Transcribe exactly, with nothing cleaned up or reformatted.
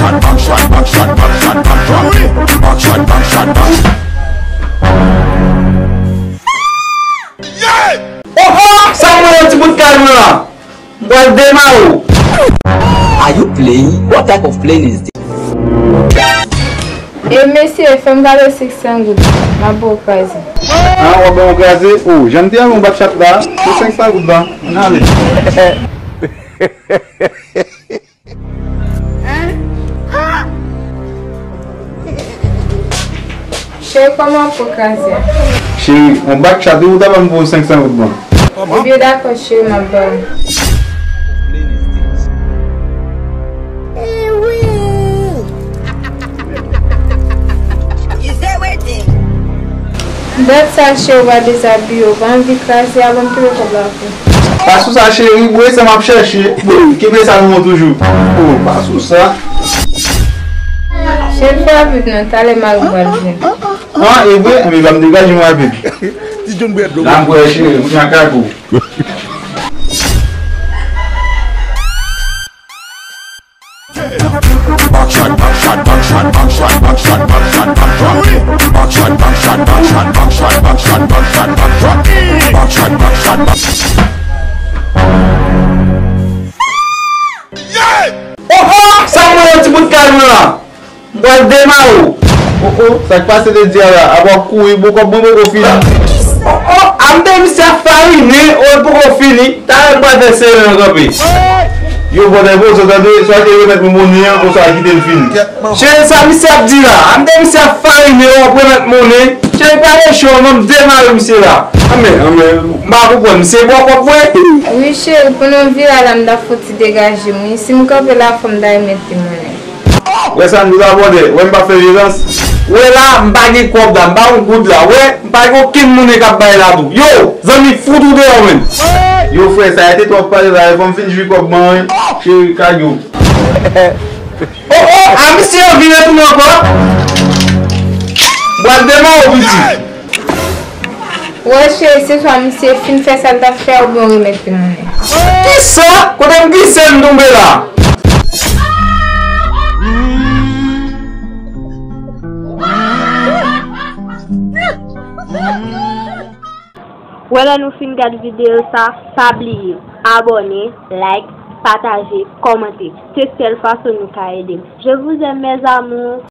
Back shot, back shot, back shot, back shot. Back shot, back shot, back shot. Oho! Sa mwen yon ti bout kay mwen la. M pral demare w. Are you playing? What type of playing is this? E mesye, fè m gade senk san goud. M ap ba w kraze. Ah, w ap ban mwen kraze? Oh, jan m te renmen yon back shot la, se senk san goud la. Ann ale. Cheri, kòman pou kraze a? Cheri, yon back shot wi, ou ta ban m pou senk san goud ban. Ebyen dakò cheri, m ap ba w. Dat sa cheri, w pa dezabiye, w pa anvi kraze a, ban m touye kòb la pou. Pa sou sa cheri, bwe sa m ap chèche. Kenbe sa nan men w toujou. Oh, pa sou sa. Cheri, fè rapid non, talè mari m pral vini. Ah, e vre? Enben, ban m degaje mwen rapid. La m prè cheri, m jan kay pou. Back shot, back shot, back shot, back shot, back shot, back shot, back shot. Back shot, back shot, back shot, back shot, back shot, back shot, back shot. Back shot, back shot, back shot. Oho! Sa mwen yon ti bout kay mwen la. M pral demare w. Oh, oh, sa k pase te di a la? Apa w ap kouri, bon kòb mwen poko fini. Oh, oh, a m te misye ap farinen, oh, l poko fini. Talè m pral fè seren an kanpe. Yo, bòdè, bòdè, tande, swa te remèt mwen monnen an, oswa kite l fini. Cheri, sa misye ap di la? A m te misye ap farinen, oh, w ap remèt monnen. Cheri, pa gen cho, non, m demare misye la. Anmè, anmè, m pa konprann, misye ba w kòb vre? Wi, cheri, pandan m vire a la, m t ap fouti degaje m, wi. Si m kanpe la, fò m ta remèt li monnen. Wè sa nou ta bòdè, wè m pa fè vyolans. Wè la, m pa gen kòb la, m pa yon goud la, wè, m pa gen okenn monnen k ap bay la tou. Yo, zanmi, fout ou deyò menm. Yo, frè, sa a te twòp pale la, fò m fin jwi kòb mwen, wi. Cheri, kage w. Oh, oh, a misye yo vin retounen ankò. M pral demare w, piti. Wè cheri, se swa misye fin fè sa l t ap fè a oubyen w remèt li monnen. Kisa? Kote m glise m tonbe la? Wè lè nou fin gad videyo sa, pa bliye abòne, like, pataje, kòmante. Se sèl fason nou ka ede m. Je vous aime, mes amours.